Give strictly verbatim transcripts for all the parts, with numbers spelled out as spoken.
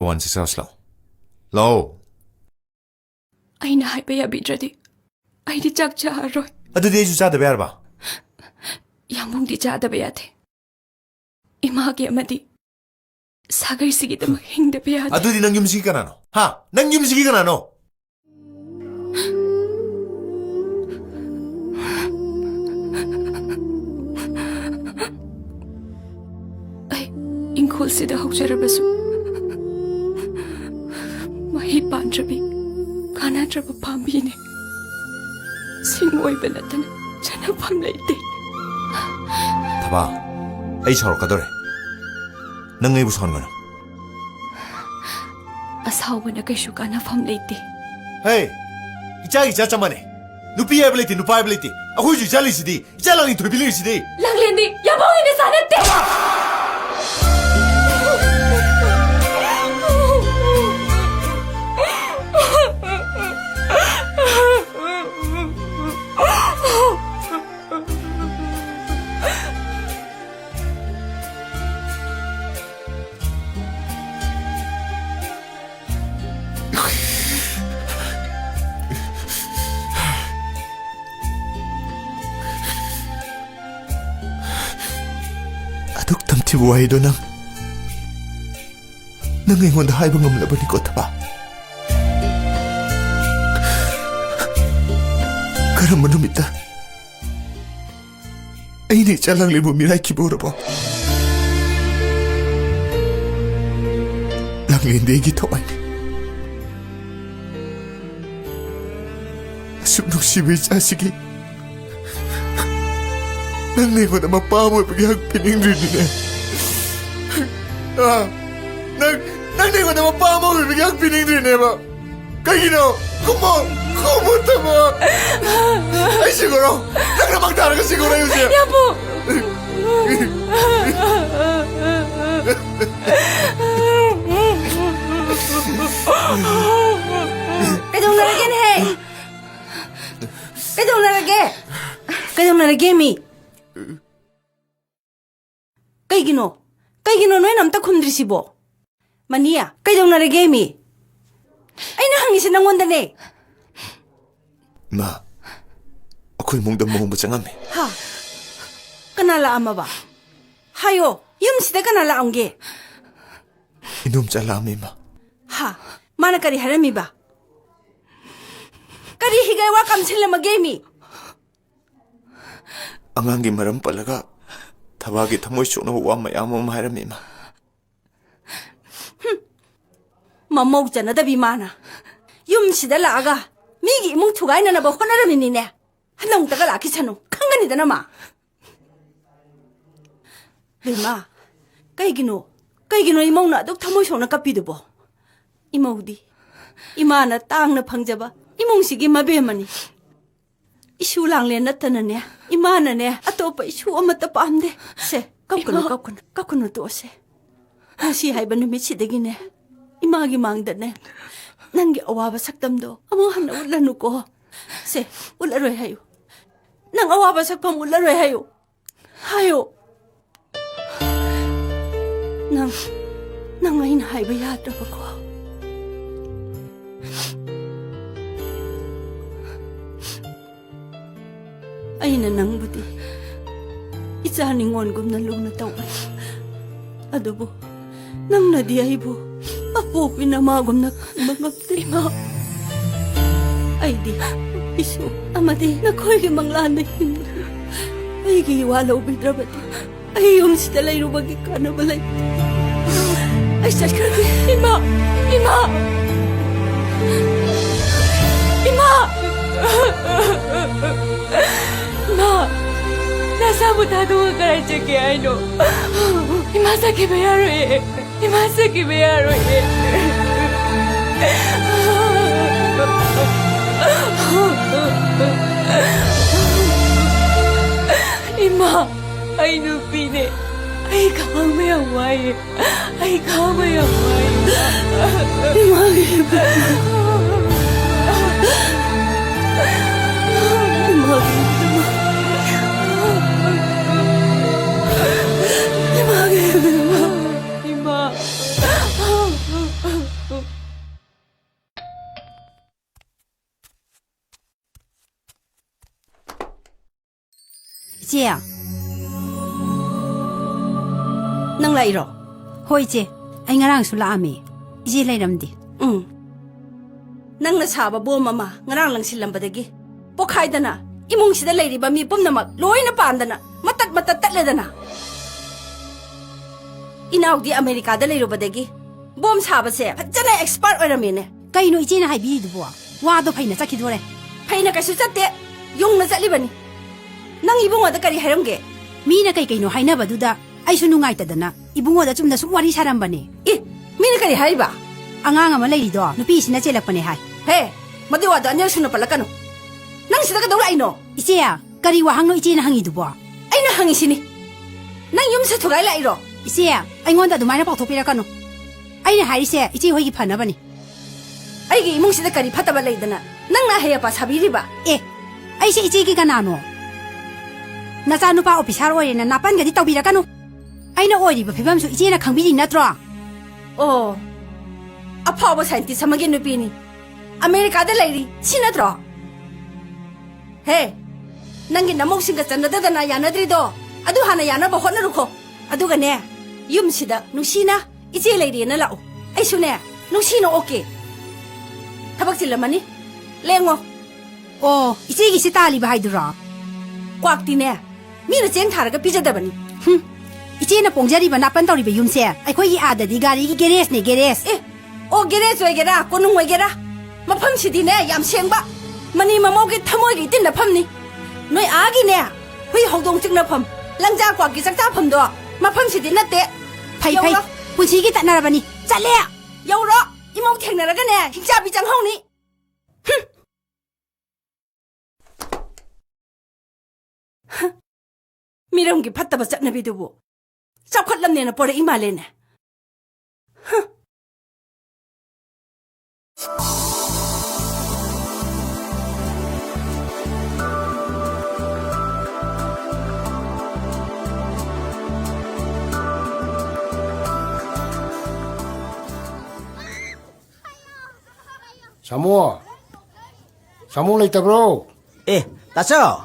One six hours ꯂꯥꯛꯑꯣ꯫ ꯂꯥꯛꯑꯣ꯫ ꯑꯩꯅ ꯍꯥꯏꯕ ꯌꯥꯕꯤꯗ꯭ꯔꯗꯤ ꯑꯩꯗꯤ ꯆꯥꯛ ꯆꯥꯔꯔꯣꯏ꯫ ꯑꯗꯨꯗꯤ ꯑꯩꯁꯨ ꯆꯥꯗꯕ ꯌꯥꯔꯕ? ꯌꯥꯝꯕꯨꯡꯗꯤ ꯆꯥꯗꯕ ꯌꯥꯗꯦ꯫ ꯏꯃꯥꯒꯤ ꯑꯃꯗꯤ ꯁꯥꯒꯩꯁꯤꯒꯤꯗꯃꯛ ꯍꯤꯡꯗꯕ ꯌꯥꯗꯦ꯫ ꯑꯗꯨꯗꯤ ꯅꯪ ꯌꯨꯝꯁꯤꯒꯤ ꯀꯅꯥꯅꯣ? ꯍꯥ? ꯅꯪ ꯌꯨꯝꯁꯤꯒꯤ ꯀꯅꯥꯅꯣ? ꯑꯩ ꯏꯪꯈꯣꯜꯁꯤꯗ ꯍꯧꯖꯔꯕꯁꯨ ꯃꯍꯩ ꯄꯥꯟꯗ꯭ꯔꯕꯤ ꯀꯥꯟꯅꯗ꯭ꯔꯕ ꯄꯥꯝꯕꯤꯅꯤ꯫ ꯁꯤꯡ ꯑꯣꯏꯕ ꯅꯠꯇꯅ ꯆꯥꯅꯐꯝ ꯂꯩꯇꯦ꯫ ꯊꯕꯥ, ꯑꯩ ꯁꯥꯎꯔꯛꯀꯗꯧꯔꯦ꯫ ꯅꯪ ꯑꯩꯕꯨ ꯁꯥꯎꯍꯟꯒꯅꯨ꯫ ꯑꯁꯥꯎꯕꯅ ꯀꯩꯁꯨ ꯀꯥꯟꯅꯐꯝ ꯂꯩꯇꯦ꯫ ꯍꯦ, ꯏꯆꯥꯒꯤ ꯏꯆꯥ ꯆꯞ ꯃꯥꯟꯅꯩ꯫ ꯅꯨꯄꯤ ꯍꯥꯏꯕ ꯂꯩꯇꯦ, ꯅꯨꯄꯥ ꯍꯥꯏꯕ ꯂꯩꯇꯦ꯫ ꯑꯩꯈꯣꯏꯁꯨ ꯏꯆꯥ ꯂꯩꯁꯤꯗꯤ, ꯏꯆꯥ ꯂꯥꯡꯂꯦꯟ ꯊꯣꯏꯕꯤ ꯂꯩꯔꯤꯁꯤꯗꯤ꯫ ꯂꯥꯡꯂꯦꯟꯗꯤ ꯌꯥꯝꯕꯧꯒꯤ ꯅꯆꯥ ꯅꯠꯇꯦ꯫ ꯑꯗꯨꯛ ꯇꯝꯊꯤꯕ ꯋꯥꯍꯩꯗꯣ ꯅꯪ, ꯅꯪ ꯑꯩꯉꯣꯟꯗ ꯍꯥꯏꯕ ꯉꯝꯂꯕꯅꯤꯀꯣ, ꯊꯕꯥ? ꯀꯔꯝꯕ ꯅꯨꯃꯤꯠꯇ ꯑꯩꯅ ꯏꯆꯥ ꯂꯥꯡꯂꯦꯟꯕꯨ ꯃꯤꯔꯥꯏꯈꯤꯕ ꯎꯔꯕꯣ? ꯂꯥꯡꯂꯦꯟꯗꯤ ꯑꯩꯒꯤ ꯊꯋꯥꯏꯅꯤ꯫ ꯑꯁꯨꯛ ꯅꯨꯡꯁꯤꯕ ꯏꯆꯥꯁꯤꯒꯤ ꯅꯪꯅ ꯑꯩꯉꯣꯟꯗ ꯃꯄꯥ ꯑꯃ ꯑꯣꯏꯕꯒꯤ ꯍꯛ ꯄꯤꯅꯤꯡꯗ꯭ꯔꯤꯅꯤꯅꯦ꯫ ꯑꯥ, ꯅꯪ, ꯅꯪꯅ ꯑꯩꯉꯣꯟꯗ ꯃꯄꯥ ꯑꯃ ꯑꯣꯏꯕꯒꯤ ꯍꯛ ꯄꯤꯅꯤꯡꯗ꯭ꯔꯤꯅꯦꯕ꯫ ꯀꯩꯒꯤꯅꯣ? ꯈꯨꯝꯃꯣ! ꯈꯨꯝꯃꯣ, ꯊꯕꯥ! ꯑꯩ ꯁꯤꯈ꯭ꯔꯣ? ꯅꯪꯅ ꯃꯪ ꯊꯥꯔꯒ ꯁꯤꯈ꯭ꯔꯣ ꯑꯩ ꯍꯧꯖꯤꯛ? ꯌꯥꯝꯕꯨꯡ! ꯀꯩꯗꯧꯅꯔꯒꯦꯅꯦꯍꯦ? ꯀꯩꯗꯧꯅꯔꯒꯦ? ꯀꯩꯗꯧꯅꯔꯒꯦ ꯃꯤ? ꯀꯩꯒꯤꯅꯣ? ꯀꯩꯒꯤꯅꯣ ꯅꯣꯏꯅ ꯑꯝꯇ ꯈꯨꯝꯗ꯭ꯔꯤꯁꯤꯕꯣ? ꯃꯅꯤ, ꯀꯩꯗꯧꯅꯔꯒꯦ ꯃꯤ? ꯑꯩꯅ ꯍꯪꯉꯤꯁꯦ ꯅꯪꯉꯣꯟꯗꯅꯦ꯫ ꯏꯃꯥ, ꯑꯩꯈꯣꯏ ꯏꯃꯨꯡꯗ ꯃꯣꯍꯣꯡꯕ ꯆꯪꯉꯝꯃꯦ꯫ ꯍꯥ? ꯀꯅꯥ ꯂꯥꯛꯑꯝꯃꯕ? ꯍꯥꯏꯌꯣ, ꯌꯨꯝꯁꯤꯗ ꯀꯅꯥ ꯂꯥꯛꯑꯝꯒꯦ? ꯏꯗꯣꯝꯆꯥ ꯂꯥꯛꯑꯝꯃꯦ, ꯏꯃꯥ꯫ ꯍꯥ? ꯃꯥꯅ ꯀꯔꯤ ꯍꯥꯏꯔꯝꯃꯤꯕ? ꯀꯔꯤ ꯍꯤꯒꯥꯏ ꯋꯥ ꯀꯥꯝꯁꯤꯜꯂꯝꯃꯒꯦ ꯃꯤ? ꯑꯉꯥꯡꯒꯤ ꯃꯔꯝ ꯄꯜꯂꯒ ꯊꯕꯥꯒꯤ ꯊꯃꯣꯏ ꯁꯣꯛꯅꯕ ꯋꯥ ꯃꯌꯥꯝ ꯑꯃ ꯍꯥꯏꯔꯝꯃꯤ, ꯏꯃꯥ꯫ ꯃꯃꯧ ꯆꯟꯅꯗꯕꯤ ꯃꯥꯅ ꯌꯨꯝꯁꯤꯗ ꯂꯥꯛꯑꯒ ꯃꯤꯒꯤ ꯏꯃꯨꯡ ꯊꯨꯒꯥꯏꯅꯅꯕ ꯍꯣꯠꯅꯔꯝꯃꯤꯅꯤꯅꯦ꯫ ꯍꯟꯗꯛꯇꯒ ꯂꯥꯛꯈꯤꯁꯅꯨ, ꯈꯪꯒꯅꯤꯗꯅ ꯃꯥ꯫ ꯕꯦꯝꯃ, ꯀꯩꯒꯤꯅꯣ, ꯀꯩꯒꯤꯅꯣ ꯏꯃꯧꯅ ꯑꯗꯨꯛ ꯊꯃꯣꯏ ꯁꯣꯛꯅ ꯀꯞꯄꯤꯗꯨꯕꯣ? ꯏꯃꯧꯗꯤ ꯏꯃꯥꯅ ꯇꯥꯡꯅ ꯐꯪꯖꯕ ꯏꯃꯨꯡꯁꯤꯒꯤ ꯃꯕꯦꯝꯃꯅꯤ꯫ ꯏꯁꯨ ꯂꯥꯡꯂꯦꯟ ꯅꯠꯇꯅꯅꯦ, ꯏꯃꯥꯅꯅꯦ ꯑꯇꯣꯞꯄ ꯏꯁꯨ ꯑꯃꯠꯇ ꯄꯥꯝꯗꯦ꯫ ꯁꯦ, ꯀꯞꯀꯅꯨ, ꯏꯃꯥ꯫ ꯀꯞꯀꯅꯨ, ꯀꯞꯀꯅꯨ, ꯇꯣꯛꯑꯁꯦ꯫ ꯉꯁꯤ ꯍꯥꯏꯕ ꯅꯨꯃꯤꯠꯁꯤꯗꯒꯤꯅꯦ, ꯏꯃꯥꯒꯤ ꯃꯥꯡꯗꯅꯦ ꯅꯪꯒꯤ ꯑꯋꯥꯕ ꯁꯛꯇꯝꯗꯣ ꯑꯃꯨꯛ ꯍꯟꯅ ꯎꯠꯂꯅꯨꯀꯣ꯫ ꯁꯦ, ꯎꯠꯂꯔꯣꯏ ꯍꯥꯏꯌꯨ꯫ ꯅꯪ ꯑꯋꯥꯕ ꯁꯛꯐꯝ ꯎꯠꯂꯔꯣꯏ ꯍꯥꯏꯌꯨ꯫ ꯍꯥꯏꯌꯨ꯫ ꯅꯪ, ꯅꯪ ꯑꯩꯅ ꯍꯥꯏꯕ ꯌꯥꯗ꯭ꯔꯕꯀꯣ? ꯑꯩꯅ ꯅꯪꯕꯨꯗꯤ ꯏꯆꯥ ꯅꯤꯉꯣꯜꯒꯨꯝꯅ ꯂꯨꯅ ꯇꯧꯕꯅꯤ꯫ ꯑꯗꯨꯕꯨ ꯅꯪꯅꯗꯤ ꯑꯩꯕꯨ ꯑꯄꯣꯛꯄꯤ ꯅꯃꯥꯒꯨꯝꯅ ꯈꯟꯕ ꯉꯝꯗꯦ꯫ ꯏꯃꯥ, ꯑꯩꯗꯤ ꯏꯁꯨ ꯑꯃꯗꯤ ꯅꯈꯣꯏꯒꯤ ꯃꯪꯂꯥꯟꯗ ꯍꯤꯡꯕꯅꯤ꯫ ꯑꯩꯒꯤ ꯏꯋꯥ ꯂꯧꯕꯤꯗ꯭ꯔꯕꯗꯤ ꯑꯩ ꯌꯨꯝꯁꯤꯗ ꯂꯩꯔꯨꯕꯒꯤ ꯀꯥꯟꯅꯕ ꯂꯩꯇꯦ꯫ ꯑꯩ ꯆꯠꯈ꯭ꯔꯒꯦ꯫ ꯏꯃꯥ! ꯏꯃꯥ! ꯏꯃꯥ! ꯏꯃꯥ! ꯅꯁꯥꯕꯨ ꯊꯥꯗꯣꯛꯑꯒ ꯀꯗꯥꯏ ꯆꯠꯀꯦ ꯍꯥꯏꯅꯣ? ꯏꯃꯥ ꯆꯠꯈꯤꯕ ꯌꯥꯔꯣꯏꯌꯦ꯫ ꯏꯃꯥ ꯆꯠꯈꯤꯕ ꯌꯥꯔꯣꯏꯌꯦ꯫ ꯏꯃꯥ! ꯑꯩ ꯅꯨꯄꯤꯅꯦ꯫ ꯑꯩ ꯈꯥꯡꯕ ꯌꯥꯝ ꯋꯥꯏꯌꯦ꯫ ꯑꯩ ꯈꯥꯡꯕ ꯌꯥꯝ ꯋꯥꯏꯌꯦ꯫ ꯏꯃꯥꯒꯤ ꯏꯕꯦꯝꯃ꯫ ꯏꯃꯥꯒꯤ ꯏꯕꯦꯝꯃ꯫ ꯏꯃꯥꯒꯤ ꯏꯕꯦꯝꯃ꯫ ꯏꯃꯥ꯫ ꯏꯆꯦ꯫ ꯅꯪ ꯂꯥꯛꯏꯔꯣ? ꯍꯣꯏ, ꯏꯆꯦ꯫ ꯑꯩ ꯉꯔꯥꯡꯁꯨ ꯂꯥꯛꯑꯝꯃꯦ꯫ ꯏꯆꯦ ꯂꯩꯔꯝꯗꯦ꯫ ꯎꯝ꯫ ꯅꯪꯅ ꯁꯥꯕ ꯕꯣꯝ ꯑꯃ ꯉꯔꯥꯡ ꯂꯪꯁꯤꯜꯂꯝꯕꯗꯒꯤ ꯄꯣꯛꯈꯥꯏꯗꯅ ꯏꯃꯨꯡꯁꯤꯗ ꯂꯩꯔꯤꯕ ꯃꯤ ꯄꯨꯝꯅꯃꯛ ꯂꯣꯏꯅ ꯄꯥꯟꯗꯅ ꯃꯇꯠ ꯃꯇꯠ ꯇꯠꯂꯦꯗꯅ꯫ ꯏꯅꯥꯎꯗꯤ ꯑꯃꯦꯔꯤꯀꯥꯗ ꯂꯩꯔꯨꯕꯗꯒꯤ ꯕꯣꯝ ꯁꯥꯕꯁꯦ ꯐꯖꯅ expert ꯑꯣꯏꯔꯝꯃꯦꯅꯦ꯫ ꯀꯩꯅꯣ ꯏꯆꯦꯅ ꯍꯥꯏꯕꯤꯔꯤꯗꯨꯕꯣ? ꯋꯥꯗꯣ ꯐꯩꯅ ꯆꯠꯈꯤꯗꯣꯔꯦ꯫ ꯐꯩꯅ ꯀꯩꯁꯨ ꯆꯠꯇꯦ, ꯌꯨꯡꯅ ꯆꯠꯂꯤꯕꯅꯤ꯫ ꯅꯪ ꯏꯕꯨꯡꯉꯣꯗ ꯀꯔꯤ ꯍꯥꯏꯔꯝꯒꯦ? ꯃꯤꯅ ꯀꯩ ꯀꯩꯅꯣ ꯍꯥꯏꯅꯕꯗꯨꯗ ꯑꯩꯁꯨ ꯅꯨꯡꯉꯥꯏꯇꯗꯅ ꯏꯕꯨꯡꯉꯣꯗ ꯆꯨꯝꯅ ꯁꯨꯝ ꯋꯥꯔꯤ ꯁꯥꯔꯝꯕꯅꯦ꯫ ꯏ, ꯃꯤꯅ ꯀꯔꯤ ꯍꯥꯏꯔꯤꯕ? ꯑꯉꯥꯡ ꯑꯃ ꯂꯩꯔꯤꯗꯣ ꯅꯨꯄꯤꯁꯤꯅ ꯆꯦꯜꯂꯛꯄꯅꯦ ꯍꯥꯏ꯫ ꯍꯦ, ꯃꯗꯨ ꯋꯥꯗꯣ ꯑꯅꯤꯔꯛ ꯁꯨꯅ ꯄꯜꯂꯛꯀꯅꯨ꯫ ꯅꯪ ꯁꯤꯗ ꯀꯩꯗꯧ ꯂꯥꯛꯏꯅꯣ? ꯏꯆꯦ, ꯀꯔꯤ ꯋꯥꯍꯪꯅꯣ ꯏꯆꯦꯅ ꯍꯪꯉꯤꯗꯨꯕꯣ? ꯑꯩꯅ ꯍꯪꯉꯤꯁꯤꯅꯤ꯫ ꯅꯪ ꯌꯨꯝꯁꯦ ꯊꯨꯒꯥꯏ ꯂꯥꯛꯏꯔꯣ? ꯏꯆꯦ, ꯑꯩꯉꯣꯟꯗ ꯑꯗꯨꯃꯥꯏꯅ ꯄꯥꯎꯊꯣꯛꯄꯤꯔꯛꯀꯅꯨ꯫ ꯑꯩꯅ ꯍꯥꯏꯔꯤꯁꯦ ꯏꯆꯦ ꯍꯣꯏꯒꯤ ꯐꯅꯕꯅꯤ꯫ ꯑꯩꯒꯤ ꯏꯃꯨꯡꯁꯤꯗ ꯀꯔꯤ ꯐꯠꯇꯕ ꯂꯩꯗꯅ ꯅꯪꯅ ꯑꯍꯩ ꯑꯄꯥ ꯁꯥꯕꯤꯔꯤꯕ? ꯑꯦ, ꯑꯩꯁꯦ ꯏꯆꯦꯒꯤ ꯀꯅꯥꯅꯣ? ꯅꯆꯥꯅꯨꯄꯥ officer ꯑꯣꯏꯔꯦꯅ ꯅꯥꯄꯟꯒꯗꯤ ꯇꯧꯕꯤꯔꯛꯀꯅꯨ꯫ ꯑꯩꯅ ꯑꯣꯏꯔꯤꯕ ꯐꯤꯕꯝꯁꯨ ꯏꯆꯦꯅ ꯈꯪꯕꯤꯔꯤ ꯅꯠꯇ꯭ꯔꯣ? ꯑꯣ, ꯑꯐꯥꯎꯕ scientist ꯑꯃꯒꯤ ꯅꯨꯄꯤꯅꯤ꯫ ꯑꯃꯦꯔꯤꯀꯥꯗ ꯂꯩꯔꯤ, ꯁꯤ ꯅꯠꯇ꯭ꯔꯣ? ꯍꯦ, ꯅꯪꯒꯤ ꯅꯃꯧꯁꯤꯡꯒ ꯆꯟꯅꯗꯗꯅ ꯌꯥꯅꯗ꯭ꯔꯤꯗꯣ, ꯑꯗꯨ ꯍꯥꯟꯅ ꯌꯥꯅꯕ ꯍꯣꯠꯅꯔꯨꯈꯣ꯫ ꯑꯗꯨꯒꯅꯦ, ꯌꯨꯝꯁꯤꯗ ꯅꯨꯡꯁꯤꯅ ꯏꯆꯦ ꯂꯩꯔꯦꯅ ꯂꯥꯛꯎ꯫ ꯑꯩꯁꯨꯅꯦ, ꯅꯨꯡꯁꯤꯅ ꯑꯣꯛꯀꯦ꯫ ꯊꯕꯛ ꯆꯤꯜꯂꯝꯃꯅꯤ, ꯂꯦꯡꯉꯣ꯫ ꯑꯣ, ꯏꯆꯦꯒꯤꯁꯤ ꯇꯥꯜꯂꯤꯕ ꯍꯥꯏꯗꯨꯔꯣ? ꯀ꯭ꯋꯥꯛꯇꯤꯅꯦ, ꯃꯤꯅ ꯆꯦꯡ ꯊꯥꯔꯒ ꯄꯤꯖꯗꯕꯅꯤ꯫ ꯍꯨꯝ, ꯏꯆꯦꯅ ꯄꯣꯡꯖꯔꯤꯕ ꯅꯥꯄꯟ ꯇꯧꯔꯤꯕ ꯌꯨꯝꯁꯦ ꯑꯩꯈꯣꯏꯒꯤ ꯑꯥꯗꯗꯤ ꯒꯥꯔꯤꯒꯤ garage ꯅꯦ, garage꯫ ꯑꯦ, ꯑꯣ, garage ꯑꯣꯏꯒꯦꯔꯥ, ꯀꯣꯅꯨꯡ ꯑꯣꯏꯒꯦꯔꯥ, ꯃꯐꯝꯁꯤꯗꯤꯅꯦ ꯌꯥꯝ ꯁꯦꯡꯕ, ꯃꯅꯤ ꯃꯃꯧꯒꯤ ꯊꯃꯣꯏꯒꯤ ꯏꯇꯤꯟꯅꯐꯝꯅꯤ꯫ ꯅꯣꯏ ꯑꯥꯒꯤꯅꯦ, ꯍꯨꯏ ꯍꯧꯗꯣꯡ ꯆꯤꯛꯅꯐꯝ, ꯂꯪꯖꯥ ꯀ꯭ꯋꯥꯛꯀꯤ ꯆꯥꯛꯆꯥꯐꯝꯗꯣ ꯃꯐꯝꯁꯤꯗꯤ ꯅꯠꯇꯦ꯫ ꯐꯩ, ꯐꯩ꯫ ꯌꯧꯔꯣ꯫ ꯄꯨꯟꯁꯤꯒꯤ ꯇꯠꯅꯔꯕꯅꯤ꯫ ꯆꯠꯂꯦ꯫ ꯌꯧꯔꯣ꯫ ꯏꯃꯧ ꯊꯦꯡꯅꯔꯒꯅꯦ, ꯍꯤꯡꯆꯥꯕꯤ ꯆꯪꯍꯧꯅꯤ꯫ ꯍꯨꯝ꯫ ꯃꯤꯔꯝꯒꯤ ꯐꯠꯇꯕ ꯆꯠꯅꯕꯤꯗꯨꯕꯨ ꯆꯥꯎꯈꯠꯂꯝꯅꯦꯅ ꯄꯣꯔꯛꯏ ꯃꯥꯜꯂꯦꯅꯦ꯫ ꯍ꯫ ꯁꯥꯃꯨ! ꯁꯥꯃꯨ ꯂꯩꯇꯕ꯭ꯔꯣ? ꯑꯦ, ꯇꯥꯆꯧ!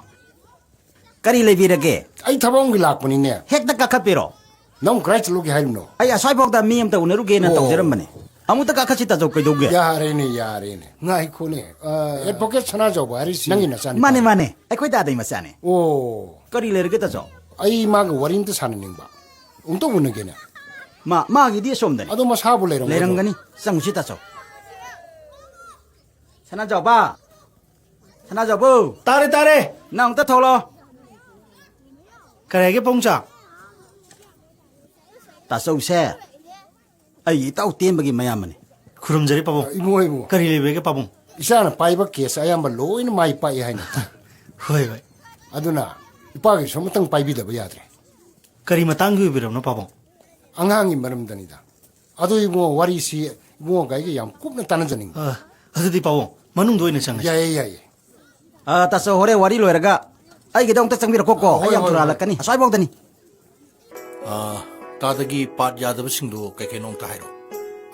ꯀꯔꯤ ꯂꯩꯕꯤꯔꯒꯦ? ꯑꯩ ꯊꯕꯛ ꯑꯃꯒꯤ ꯂꯥꯛꯄꯅꯤꯅꯦ꯫ ꯍꯦꯛꯇ ꯀꯥꯈꯠꯄꯤꯔꯣ꯫ ꯅꯪ ꯀꯗꯥꯏ ꯆꯠꯂꯨꯒꯦ ꯍꯥꯏꯔꯤꯕꯅꯣ? ꯑꯩ ꯑꯁ꯭ꯋꯥꯏꯐꯥꯎꯗ ꯃꯤ ꯑꯝꯇ ꯎꯅꯔꯨꯒꯦꯅ ꯑꯣ꯫ ꯇꯧꯖꯔꯝꯕꯅꯦ꯫ ꯑꯃꯨꯛꯇ ꯀꯥꯈꯠꯁꯤ ꯇꯥꯆꯧ, ꯀꯩꯗꯧꯒꯦ? ꯌꯥꯔꯦꯅꯦ, ꯌꯥꯔꯦꯅꯦ꯫ ꯉꯥꯏꯈꯣꯅꯦ꯫ ꯑ, ꯑꯦꯗꯚꯣꯀꯦꯠ ꯁꯅꯥꯖꯥꯎꯕ ꯍꯥꯏꯔꯤꯁꯤ ꯅꯪꯒꯤ ꯅꯆꯥꯅꯨꯄꯥ? ꯃꯥꯅꯦ, ꯃꯥꯅꯦ꯫ ꯑꯩꯈꯣꯏ ꯗꯥꯗꯩ ꯃꯆꯥꯅꯦ꯫ ꯑꯣ꯫ ꯀꯔꯤ ꯂꯩꯔꯒꯦ ꯇꯥꯆꯧ? ꯑꯩ ꯃꯥꯒ ꯋꯥꯔꯤ ꯑꯝꯇ ꯁꯥꯟꯅꯅꯤꯡꯕ꯫ ꯑꯃꯨꯛꯇ ꯎꯅꯒꯦꯅꯦ꯫ ꯃꯥ, ꯃꯥꯒꯤꯗꯤ ꯑꯁꯣꯝꯗꯅꯤ꯫ ꯑꯗꯣ ꯃꯁꯥꯕꯨ ꯂꯩꯔꯝꯒꯗ꯭ꯔꯣ? ꯂꯩꯔꯝꯒꯅꯤ꯫ ꯆꯪꯉꯨꯁꯤ ꯇꯥꯆꯧ꯫ ꯁꯅꯥꯖꯥꯎꯕ! ꯁꯅꯥꯖꯥꯎꯕ! ꯇꯥꯔꯦ, ꯇꯥꯔꯦ꯫ ꯅꯪ ꯑꯝꯇ ꯊꯣꯛꯂꯛꯑꯣ꯫ ꯀꯔꯤ ꯍꯥꯏꯒꯦ, ꯄꯥꯕꯨꯡꯆꯥ? ꯇꯥꯆꯧꯁꯦ ꯑꯩꯒꯤ ꯏꯇꯥꯎ ꯇꯦꯟꯕꯒꯤ ꯃꯌꯥꯝꯕꯅꯤ꯫ ꯈꯨꯔꯨꯝꯖꯔꯤ, ꯄꯥꯕꯨꯡ꯫ ꯏꯕꯨꯡꯉꯣ, ꯏꯕꯨꯡꯉꯣ꯫ ꯀꯔꯤ ꯂꯩꯕꯤꯔꯒꯦ, ꯄꯥꯕꯨꯡ? ꯏꯆꯥꯅ ꯄꯥꯏꯕ ꯀꯦꯁ ꯑꯌꯥꯝꯕ ꯂꯣꯏꯅ ꯃꯥꯏ ꯄꯥꯛꯑꯦ ꯍꯥꯏꯅ꯫ ꯍꯣꯏ, ꯍꯣꯏ꯫ ꯑꯗꯨꯅ ꯏꯄꯥꯒꯤꯁꯨ ꯑꯃꯇꯪ ꯄꯥꯏꯕꯤꯗꯕ ꯌꯥꯗ꯭ꯔꯦ꯫ ꯀꯔꯤ ꯃꯇꯥꯡꯒꯤ ꯑꯣꯏꯕꯤꯔꯕꯅꯣ, ꯄꯥꯕꯨꯡ? ꯑꯉꯥꯡꯒꯤ ꯃꯔꯝꯗꯅꯤꯗ꯫ ꯑꯗꯨ ꯏꯕꯨꯡꯉꯣ, ꯋꯥꯔꯤꯁꯤ ꯏꯕꯨꯡꯉꯣꯒ ꯑꯩꯒ ꯌꯥꯝ ꯀꯨꯞꯅ ꯇꯥꯟꯅꯖꯅꯤꯡꯕ꯫ ꯑ, ꯑꯗꯨꯗꯤ ꯄꯥꯕꯨꯡ, ꯃꯅꯨꯡꯗ ꯑꯣꯏꯅ ꯆꯪꯉꯁꯤ꯫ ꯌꯥꯏꯌꯦ, ꯌꯥꯏꯌꯦ꯫ ꯑ, ꯇꯥꯆꯧ, ꯍꯣꯔꯦꯟ ꯋꯥꯔꯤ ꯂꯣꯏꯔꯒ ꯑꯩꯒꯤꯗ ꯑꯃꯨꯛꯇ ꯆꯪꯕꯤꯔꯛꯈꯣꯀꯣ꯫ ꯍꯣꯏ, ꯑꯩ ꯌꯥꯝ ꯍꯣꯏ, ꯊꯨꯔꯥꯜꯂꯛꯀꯅꯤ꯫ ꯍꯣꯏ꯫ ꯑꯁ꯭ꯋꯥꯏꯐꯥꯎꯗꯅꯤ꯫ ꯑ, ꯇꯥꯗꯒꯤ ꯄꯥꯔꯠ ꯌꯥꯗꯕꯁꯤꯡꯗꯣ ꯀꯩ ꯀꯩꯅꯣ ꯑꯝꯇ ꯍꯥꯏꯔꯣ꯫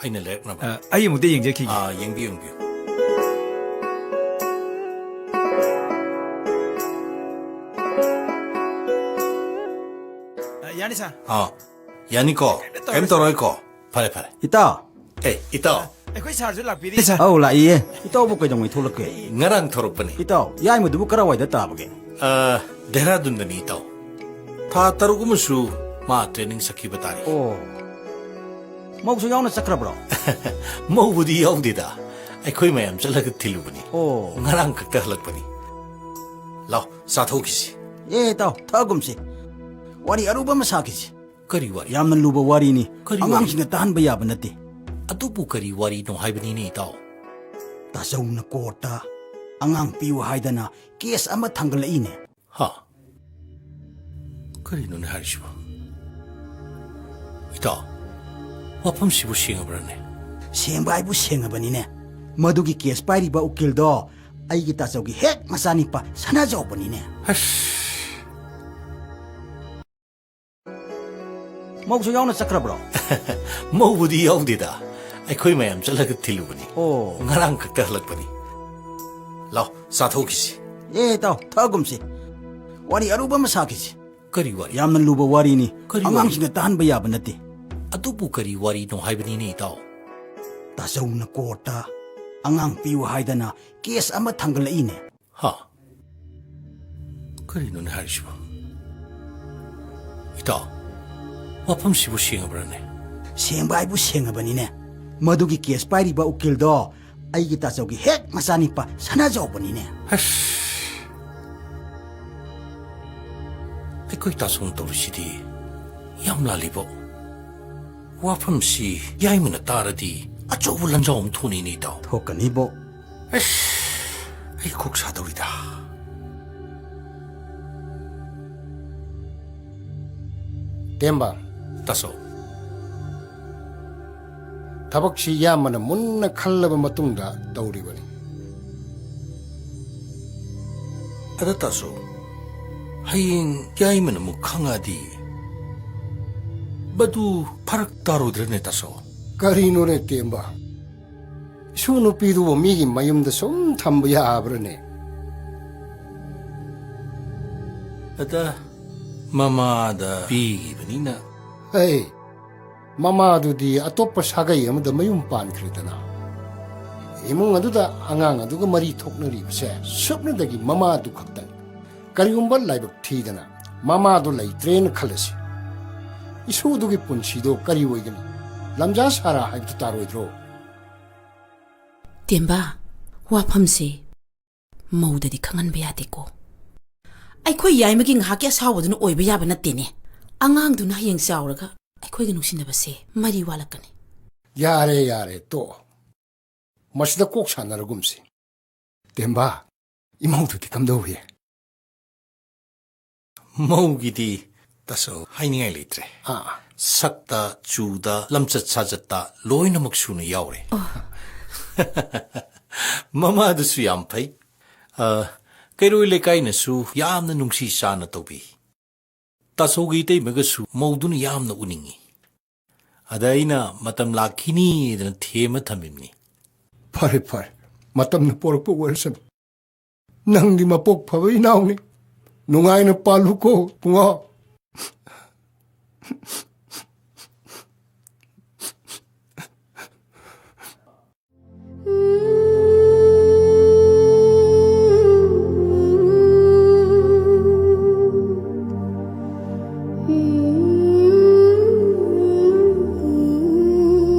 ꯑꯩꯅ ꯂꯩꯔꯛꯅꯕ꯫ ꯑ, ꯑꯩ ꯑꯃꯨꯛꯇ ꯌꯦꯡꯖꯈꯤꯒꯦ꯫ ꯑ, ꯌꯦꯡꯕꯤꯌꯨ, ꯌꯦꯡꯕꯤꯌꯨ꯫ ꯑ, ꯌꯥꯅꯤ, ꯁꯥꯔ꯫ ꯑ, ꯌꯥꯅꯤꯀꯣ? ꯀꯩꯝꯇ ꯇꯧꯔꯣꯏ, ꯀꯩꯝ ꯁꯥꯔ꯫ ꯇꯧꯔꯣꯏꯀꯣ? ꯐꯔꯦ, ꯐꯔꯦ꯫ ꯏꯇꯥꯎ꯫ ꯑꯦ, ꯏꯇꯥꯎ꯫ ꯑꯩꯈꯣꯏ ꯁꯥꯔꯁꯨ ꯂꯥꯛꯄꯤꯔꯦ, ꯁꯥꯔ꯫ ꯑꯧ, ꯂꯥꯛꯏꯌꯦ꯫ ꯏꯇꯥꯎꯕꯨ ꯀꯩꯗꯧꯉꯩ ꯊꯣꯛꯂꯛꯀꯦ? ꯉꯔꯥꯡ ꯊꯣꯛꯂꯛꯄꯅꯤ꯫ ꯏꯇꯥꯎ, ꯌꯥꯏꯃꯗꯨꯕꯨ ꯀꯔꯥꯏꯋꯥꯏꯗ ꯇꯥꯕꯒꯦ? ꯑ, ꯗꯦꯍꯔꯥꯗꯨꯟꯗꯅꯤ, ꯏꯇꯥꯎ꯫ ꯊꯥ ꯇꯔꯨꯛ ꯑꯃꯁꯨ ꯃꯥ ꯇ꯭ꯔꯦꯅꯤꯡ ꯆꯠꯈꯤꯕ ꯇꯥꯔꯦ꯫ ꯑꯣ꯫ ꯃꯧꯁꯨ ꯌꯥꯎꯅ ꯆꯠꯈ꯭ꯔꯕ꯭ꯔꯣ? ꯃꯧꯕꯨꯗꯤ ꯌꯥꯎꯗꯦꯗ꯫ ꯑꯩꯈꯣꯏ ꯃꯌꯥꯝ ꯆꯠꯂꯒ ꯊꯤꯜꯂꯨꯕꯅꯤ꯫ ꯑꯣ꯫ ꯉꯔꯥꯡ ꯈꯛꯇ ꯍꯜꯂꯛꯄꯅꯤ꯫ ꯂꯥꯎ, ꯆꯥꯊꯣꯛꯈꯤꯁꯤ꯫ ꯑꯦ, ꯏꯇꯥꯎ, ꯊꯛꯑꯒꯨꯝꯁꯤ꯫ ꯋꯥꯔꯤ ꯑꯔꯨꯕ ꯑꯃ ꯁꯥꯈꯤꯁꯤ꯫ ꯀꯔꯤ ꯋꯥꯔꯤ? ꯌꯥꯝꯅ ꯂꯨꯕ ꯋꯥꯔꯤꯅꯤ꯫ ꯀꯔꯤ ꯋꯥꯔꯤ? ꯑꯉꯥꯡꯁꯤꯡꯅ ꯇꯥꯍꯟꯕ ꯌꯥꯕ ꯅꯠꯇꯦ꯫ ꯑꯗꯨꯕꯨ ꯀꯔꯤ ꯋꯥꯔꯤꯅꯣ ꯍꯥꯏꯕꯅꯤꯅꯦ, ꯏꯇꯥꯎ? ꯇꯥꯆꯧꯅ ꯀꯣꯔꯠꯇ ꯑꯉꯥꯡ ꯄꯤꯌꯨ ꯍꯥꯏꯗꯅ ꯀꯦꯁ ꯑꯃ ꯊꯥꯡꯒꯠꯂꯛꯏꯅꯦ꯫ ꯍꯥ? ꯀꯔꯤꯅꯣꯅꯦ ꯍꯥꯏꯔꯤꯁꯤꯕꯣ? ꯏꯇꯥꯎ, ꯋꯥꯐꯝꯁꯤꯕꯨ ꯁꯦꯡꯉꯕ꯭ꯔꯅꯦ? ꯁꯦꯡꯕ ꯍꯥꯏꯕꯨ ꯁꯦꯡꯉꯕꯅꯤꯅꯦ꯫ ꯃꯗꯨꯒꯤ ꯀꯦꯁ ꯄꯥꯏꯔꯤꯕ ꯎꯀꯤꯜꯗꯣ ꯑꯩꯒꯤ ꯇꯥꯆꯧꯒꯤ ꯍꯦꯛ ꯃꯆꯥꯅꯤꯄꯥ ꯁꯅꯥꯖꯥꯎꯕꯅꯤꯅꯦ꯫ ꯑꯁ! ꯃꯧꯁꯨ ꯌꯥꯎꯅ ꯆꯠꯈ꯭ꯔꯕ꯭ꯔꯣ? ꯃꯧꯕꯨꯗꯤ ꯌꯥꯎꯗꯦꯗ꯫ ꯑꯩꯈꯣꯏ ꯃꯌꯥꯝ ꯆꯠꯂꯒ ꯊꯤꯜꯂꯨꯕꯅꯤ꯫ ꯑꯣ꯫ ꯉꯔꯥꯡ ꯈꯛꯇ ꯍꯜꯂꯛꯄꯅꯤ꯫ ꯂꯥꯎ, ꯆꯥꯊꯣꯛꯈꯤꯁꯤ꯫ ꯑꯦ, ꯏꯇꯥꯎ, ꯊꯛꯑꯒꯨꯝꯁꯤ꯫ ꯋꯥꯔꯤ ꯑꯔꯨꯕ ꯑꯃ ꯁꯥꯈꯤꯁꯤ꯫ ꯀꯔꯤ ꯋꯥꯔꯤ? ꯌꯥꯝꯅ ꯂꯨꯕ ꯋꯥꯔꯤꯅꯤ꯫ ꯀꯔꯤ ꯋꯥꯔꯤ? ꯑꯉꯥꯡꯁꯤꯡꯅ ꯇꯥꯍꯟꯕ ꯌꯥꯕ ꯅꯠꯇꯦ꯫ ꯑꯗꯨꯕꯨ ꯀꯔꯤ ꯋꯥꯔꯤꯅꯣ ꯍꯥꯏꯕꯅꯤꯅꯦ, ꯏꯇꯥꯎ? ꯇꯥꯆꯧꯅ ꯀꯣꯔꯠꯇ ꯑꯉꯥꯡ ꯄꯤꯌꯨ ꯍꯥꯏꯗꯅ ꯀꯦꯁ ꯑꯃ ꯊꯥꯡꯒꯠꯂꯛꯏꯅꯦ꯫ ꯍꯥ? ꯀꯔꯤꯅꯣꯅꯦ ꯍꯥꯏꯔꯤꯁꯤꯕꯣ? ꯏꯇꯥꯎ, ꯋꯥꯐꯝꯁꯤꯕꯨ ꯁꯦꯡꯉꯕ꯭ꯔꯅꯦ? ꯁꯦꯡꯕ ꯍꯥꯏꯕꯨ ꯁꯦꯡꯉꯕꯅꯤꯅꯦ꯫ ꯃꯗꯨꯒꯤ ꯀꯦꯁ ꯄꯥꯏꯔꯤꯕ ꯎꯀꯤꯜꯗꯣ ꯑꯩꯒꯤ ꯇꯥꯆꯧꯒꯤ ꯍꯦꯛ ꯃꯆꯥꯅꯤꯄꯥ ꯁꯅꯥꯖꯥꯎꯕꯅꯤꯅꯦ꯫ ꯑꯁ! ꯑꯩꯈꯣꯏ ꯇꯥꯆꯧꯅ ꯇꯧꯔꯤꯁꯤꯗꯤ ꯌꯥꯝ ꯂꯥꯜꯂꯤꯕꯣ꯫ ꯋꯥꯐꯝꯁꯤ ꯌꯥꯏꯃꯅ ꯇꯥꯔꯗꯤ ꯑꯆꯧꯕ ꯂꯥꯟꯖꯥꯎ ꯑꯃ ꯊꯣꯛꯅꯤꯅꯦ, ꯏꯇꯥꯎ꯫ ꯊꯣꯛꯀꯅꯤꯕꯣ꯫ ꯑꯁ! ꯑꯩ ꯀꯣꯛ ꯁꯥꯗꯧꯔꯤꯗ꯫ ꯇꯦꯝꯕ꯫ ꯇꯥꯆꯧ꯫ ꯊꯕꯛꯁꯤ ꯏꯌꯥꯝꯕꯅ ꯃꯨꯟꯅ ꯈꯜꯂꯕ ꯃꯇꯨꯡꯗ ꯇꯧꯔꯤꯕꯅꯤ꯫ ꯑꯗ ꯇꯥꯆꯧ, ꯍꯌꯦꯡ ꯌꯥꯏꯃꯅ ꯑꯃꯨꯛ ꯈꯪꯉꯛꯑꯗꯤ ꯃꯗꯨ ꯐꯔꯛ ꯇꯥꯔꯣꯏꯗ꯭ꯔꯅꯦ, ꯇꯥꯆꯧ? ꯀꯔꯤꯅꯣꯅꯦ, ꯇꯦꯝꯕ? ꯏꯁꯨ ꯅꯨꯄꯤꯗꯨꯕꯨ ꯃꯤꯒꯤ ꯃꯌꯨꯝꯗ ꯁꯨꯝ ꯊꯝꯕ ꯌꯥꯕ꯭ꯔꯅꯦ? ꯑꯗ ꯃꯃꯥꯗ ꯄꯤꯈꯤꯕꯅꯤꯅ꯫ ꯍꯩ, ꯃꯃꯥꯗꯨꯗꯤ ꯑꯇꯣꯞꯄ ꯁꯥꯒꯩ ꯑꯃꯗ ꯃꯌꯨꯝ ꯄꯥꯟꯈ꯭ꯔꯦꯗꯅ꯫ ꯏꯃꯨꯡ ꯑꯗꯨꯗ ꯑꯉꯥꯡ ꯑꯗꯨꯒ ꯃꯔꯤ ꯊꯣꯛꯅꯔꯤꯕꯁꯦ ꯁꯨꯞꯅꯗꯒꯤ ꯃꯃꯥꯗꯨ ꯈꯛꯇꯅꯤ꯫ ꯀꯔꯤꯒꯨꯝꯕ ꯂꯥꯏꯕꯛ ꯊꯤꯗꯅ ꯃꯃꯥꯗꯨ ꯂꯩꯇ꯭ꯔꯦꯅ ꯈꯜꯂꯁꯤ, ꯏꯁꯨꯗꯨꯒꯤ ꯄꯨꯟꯁꯤꯗꯣ ꯀꯔꯤ ꯑꯣꯏꯒꯅꯤ? ꯂꯝꯖꯥ ꯁꯥꯔꯥ ꯍꯥꯏꯕꯗꯨ ꯇꯥꯔꯣꯏꯗ꯭ꯔꯣ? ꯇꯦꯝꯕ, ꯋꯥꯐꯝꯁꯦ ꯃꯧꯗꯗꯤ ꯈꯪꯍꯟꯕ ꯌꯥꯗꯦꯀꯣ꯫ ꯑꯩꯈꯣꯏ ꯌꯥꯏꯃꯒꯤ ꯉꯥꯏꯍꯥꯛꯀꯤ ꯑꯁꯥꯎꯕꯗꯨꯅ ꯑꯣꯏꯕ ꯌꯥꯕ ꯅꯠꯇꯦꯅꯦ꯫ ꯑꯉꯥꯡꯗꯨꯅ ꯍꯌꯦꯡ ꯆꯥꯎꯔꯒ ꯑꯩꯈꯣꯏꯒ ꯅꯨꯡꯁꯤꯅꯕꯁꯦ ꯃꯔꯤ ꯋꯥꯠꯂꯛꯀꯅꯤ꯫ ꯌꯥꯔꯦ, ꯌꯥꯔꯦ, ꯇꯣꯛꯑꯣ꯫ ꯃꯁꯤꯗ ꯀꯣꯛ ꯁꯥꯟꯅꯔꯒꯨꯝꯁꯤ꯫ ꯇꯦꯝꯕꯥ, ꯏꯃꯧꯗꯨꯗꯤ ꯀꯝꯗꯧꯏ? ꯃꯧꯒꯤꯗꯤ ꯇꯥꯆꯧ ꯍꯥꯏꯅꯤꯡꯉꯥꯏ ꯂꯩꯇ꯭ꯔꯦ꯫ ꯑꯥ꯫ ꯁꯛꯇ, ꯆꯨꯗ, ꯂꯝꯆꯠ ꯁꯥꯖꯠꯇ ꯂꯣꯏꯅꯃꯛ ꯁꯨꯅ ꯌꯥꯎꯔꯦ꯫ ꯃꯃꯥꯗꯨꯁꯨ ꯌꯥꯝ ꯐꯩ꯫ ꯑ, ꯀꯩꯔꯣꯏ ꯂꯩꯀꯥꯏꯅꯁꯨ ꯌꯥꯝꯅ ꯅꯨꯡꯁꯤ ꯆꯥꯅ ꯇꯧꯕꯤ꯫ ꯇꯥꯆꯧꯒꯤ ꯏꯇꯩꯃꯒꯁꯨ ꯃꯧꯗꯨꯅ ꯌꯥꯝꯅ ꯎꯅꯤꯡꯉꯤ꯫ ꯑꯗ ꯑꯩꯅ ꯃꯇꯝ ꯂꯥꯛꯈꯤꯅꯤꯗꯅ ꯊꯦꯝꯃ ꯊꯝꯃꯤꯕꯅꯤ꯫ ꯐꯔꯦ, ꯐꯔꯦ꯫ ꯃꯇꯝꯅ ꯄꯣꯔꯛꯄ ꯑꯣꯏꯔꯁꯅꯨ꯫ ꯅꯪꯗꯤ ꯃꯄꯣꯛ ꯐꯕ ꯏꯅꯥꯎꯅꯤ꯫ ꯅꯨꯡꯉꯥꯏꯅ ꯄꯥꯜꯂꯨꯀꯣ, ꯏꯕꯨꯡꯉꯣ꯫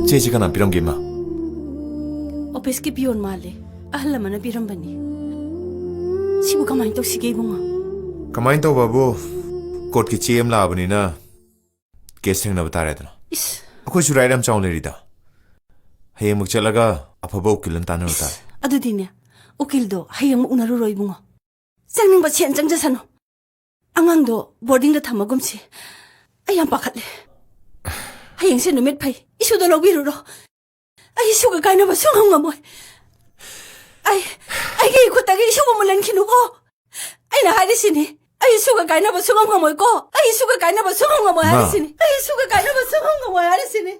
ꯆꯦꯁꯤ ꯀꯅꯥ ꯄꯤꯔꯝꯒꯦ, ꯏꯃꯥ? ꯑꯣꯐꯤꯁꯀꯤ ꯄꯤꯌꯣꯟ ꯃꯥꯜꯂꯦ꯫ ꯑꯍꯜ ꯑꯃꯅ ꯄꯤꯔꯝꯕꯅꯤ꯫ ꯁꯤꯕꯨ ꯀꯃꯥꯏꯅ ꯇꯧꯁꯤꯒꯦ, ꯏꯕꯨꯡꯉꯣ? ꯀꯃꯥꯏꯅ ꯇꯧꯕꯕꯨ? ꯀꯣꯔꯠꯀꯤ ꯆꯦ ꯑꯃ ꯂꯥꯛꯑꯕꯅꯤꯅ ꯀꯦꯁ ꯊꯦꯡꯅꯕ ꯇꯥꯔꯦꯗꯅ꯫ ꯏꯁ꯫ ꯑꯩꯈꯣꯏꯁꯨ ꯔꯥꯏꯠ ꯌꯥꯝ ꯆꯥꯎꯅ ꯂꯩꯔꯤꯗ꯫ ꯍꯌꯦꯡꯃꯛ ꯆꯠꯂꯒ ꯑꯐꯕ ꯎꯀꯤꯜ ꯑꯃ ꯇꯥꯟꯅꯔꯨ ꯇꯥꯔꯦ꯫ ꯏꯁ, ꯑꯗꯨꯗꯤꯅꯦ, ꯎꯀꯤꯜꯗꯣ ꯍꯌꯦꯡꯃꯛ ꯎꯅꯔꯨꯔꯣ, ꯏꯕꯨꯡꯉꯣ꯫ ꯆꯪꯅꯤꯡꯕ ꯁꯦꯟ ꯆꯪꯖꯁꯅꯨ꯫ ꯑꯉꯥꯡꯗꯣ ꯕꯣꯔꯗꯤꯡꯗ ꯊꯝꯃꯒꯨꯝꯁꯤ꯫ ꯑꯩ ꯌꯥꯝ ꯄꯥꯈꯠꯂꯦ꯫ ꯍꯌꯦꯡꯁꯦ ꯅꯨꯃꯤꯠ ꯐꯩ꯫ ꯏꯁꯨꯗꯣ ꯂꯧꯕꯤꯔꯨꯔꯣ꯫ ꯑꯩ ꯏꯁꯨꯒ ꯀꯥꯏꯅꯕ ꯁꯨꯡꯉꯝ ꯉꯝꯃꯣꯏ꯫ ꯑꯩ, ꯑꯩꯒꯤ ꯏꯈꯨꯠꯇꯒꯤ ꯏꯁꯨꯕꯨ ꯃꯨꯜꯍꯟꯈꯤꯅꯨꯀꯣ꯫ ꯑꯩꯅ ꯍꯥꯏꯔꯤꯁꯤꯅꯤ꯫ ꯑꯩ ꯏꯁꯨꯒ ꯀꯥꯏꯅꯕ ꯁꯨꯡꯉꯝ ꯉꯝꯃꯣꯏꯀꯣ꯫ ꯑꯩ ꯏꯁꯨꯒ ꯀꯥꯏꯅꯕ ꯁꯨꯡꯉꯝ ꯉꯝꯃꯣꯏ ꯃꯥ꯫ ꯍꯥꯏꯔꯤꯁꯤꯅꯤ꯫ ꯑꯩ ꯏꯁꯨꯒ ꯀꯥꯏꯅꯕ ꯁꯨꯡꯉꯝ ꯉꯝꯃꯣꯏ ꯍꯥꯏꯔꯤꯁꯤꯅꯤ꯫